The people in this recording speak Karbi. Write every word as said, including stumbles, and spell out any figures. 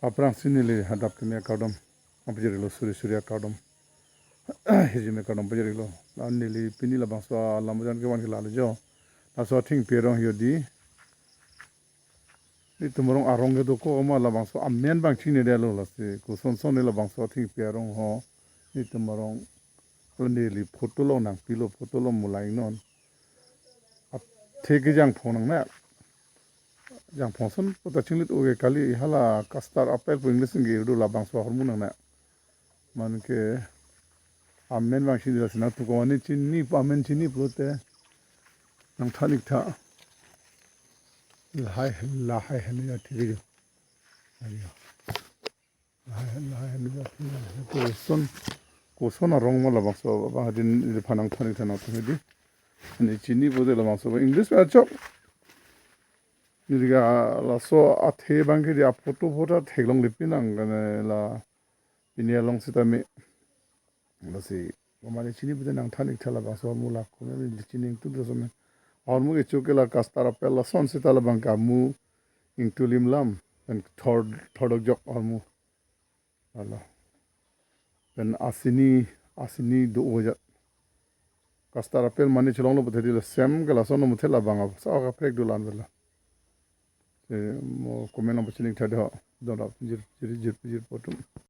Aphrangsi neli hadak kimi akardom, apajirlo suri suri akardom. Hijime akardom pajirlo. La neli pini labangso alam ajan kevan ke lalo jo. Laso athengpi arong hedi. Netum arong arong kedo ko ma labangso amen abang chinine detlo lasi. Kosonson ne labangso athengpi arong ho. Netum arong neli photo lo nangpilo, photo lo mulai non. Athe ke jangphong nang na. Jangphong ason puta chinglit oge kali, hala custard apple pu English nangke do labangso ahormu nang na. Mane ke amen abang chinine lasi nangtuko mane chini pu amen chini pulote nangthan ik tha. Lahai lahai hene ya thiri jo. Ayo. Lahai lahai hene ya thiri. Koson koson arong ma labangso abang hadin di phan nangthan ik tha nangtum hedi. Ani chini pulote labangso English achok. Neli ke laso athe abang ke di aphoto photo theklongle pinang kane la pini along sitame. Lasi komane chini pulote nangthan ik tha labangso ahormu la kome neli chini ingtung do some. Ahormu kecho ke la custard apple lason seta labang ke amu ingtulim lam. Pen thor thordok jok ahormu. Hala. Pen asini asini do ojat. Custard apple mane chelonglo pulote di la sem ke lason no muthe labang ap sa kaprek do lan vela. Se mo comment nangpachini ik tha de ho. Don rap jir jir jir jir potum.